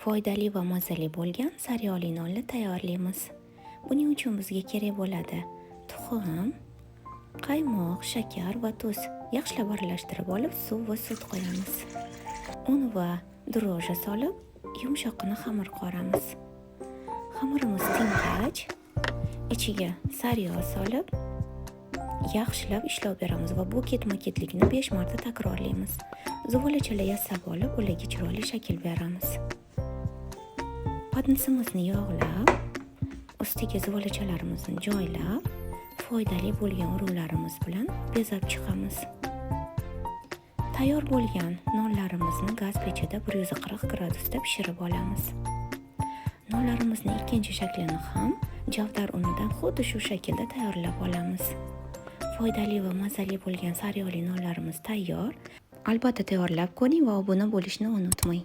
Foydali va mazali bo'lgan sariyog'li nonni tayyorlaymiz. Buning uchun bizga kerak bo'ladi: tuxum, qaymoq, shakar va tuz. Yaxshilab aralashtirib olib, suv va sut qo'yamiz. Un va дрожжи solib, yumshoqqina xamir qoramiz. Xamirimiz tingach, ichiga sariyog' solib, yaxshilab ishlov beramiz va bu ketma-ketlikni 5 marta takrorlaymiz. Zuvalachalar yasab olib, ularga chiroyli shakl beramiz. Podnosimizni yog'lab, ustiga zuvalachalarimizni joylab, foydali bo'lgan urug'larimiz bilan bezab chiqamiz. Tayyor bo'lgan nonlarimizni gaz pechida 140 gradusda pishirib olamiz. Nonlarimizni ikkinchi shaklini ham javdar unidan xuddi shu shaklda tayyorlab olamiz. Foydali va mazali bo'lgan sariyog'li nonlarimiz tayyor. Albatta tayyorlab ko'ring va obuna bo'lishni unutmang.